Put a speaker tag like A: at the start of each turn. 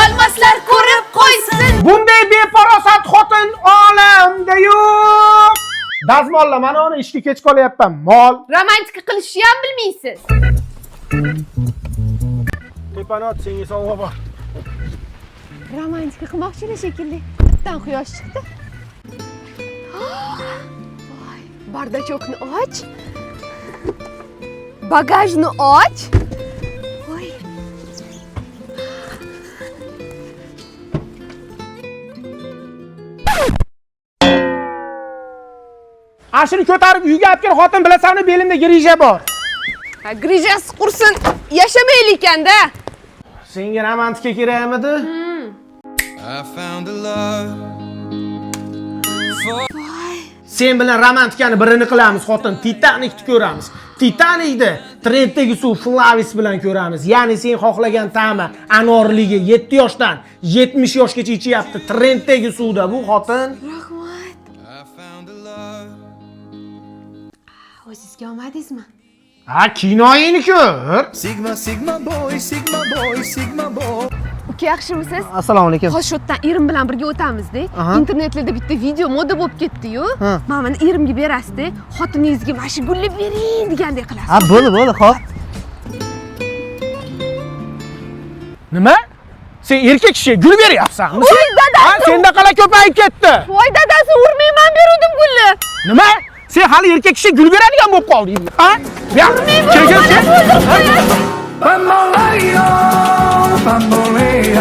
A: Ko'rolmaslar ko'rib qo'ysin.
B: Bunday befarosat xotin olamda yo'q. Dazmolla, mana uni ishga kech qolyapman. Mol.
A: Romantika qilishni ham bilmaysiz.
B: Tepani ot, senga sovg'a bor.
A: Romantika qilmoqchilar shekilli. Bittadan quyosh chiqdi. Voy, bardachokni och. Bagajni och. Voy.
B: Ana shuni ko'tarib uyga olib kel, xotin, bilasanmi, belimda grija bor.
A: Ha, grijasi qursin, yashamaylik ekanda.
B: Senga romantika kerakmidi?
C: I found a love for
B: Sen bilan romantikani birini qilamiz, xotin. Titanikni ko'ramiz. Titanikni trenddagi suv Flavis bilan ko'ramiz. Ya'ni sen xohlagan ta'mi, anorligi 7 yoshdan 70 yoshgacha ichyapti. Trenddagi suvda bu, xotin.
A: Rahmat.
C: I found a love
A: O'zingizga olmadingizmi?
B: Ha, kinoyini ko'r.
C: Sigma Sigma boy Sigma boy Sigma boy
A: Uka, yaxshimisiz?
D: Assalomu alaykum.
A: Hozir shu yerdan erim bilan birga o'tamizda.
D: Aha.
A: Internetlarda bitta video moda bo'lib ketdi-yu.
D: Ha.
A: Mana buni erimga berasiz-da, xotiningizga mana shu gulni bering degandek qilasiz.
D: Ha, bo'ldi, bo'ldi, xo'p.
B: Nima? Sen erkak kishiga gul beryapsanmi?
A: Voy, dadasi!
B: Ha, senda qala ko'payib ketdi.
A: Voy dadasi, urmayman, beruvdim gulni.
B: Nima? Sen hali erkak kishiga gul beradigan bo'lib qolding. Ha? Bu yoq- Kelgin sen.
C: Bamboleo, bamboleo.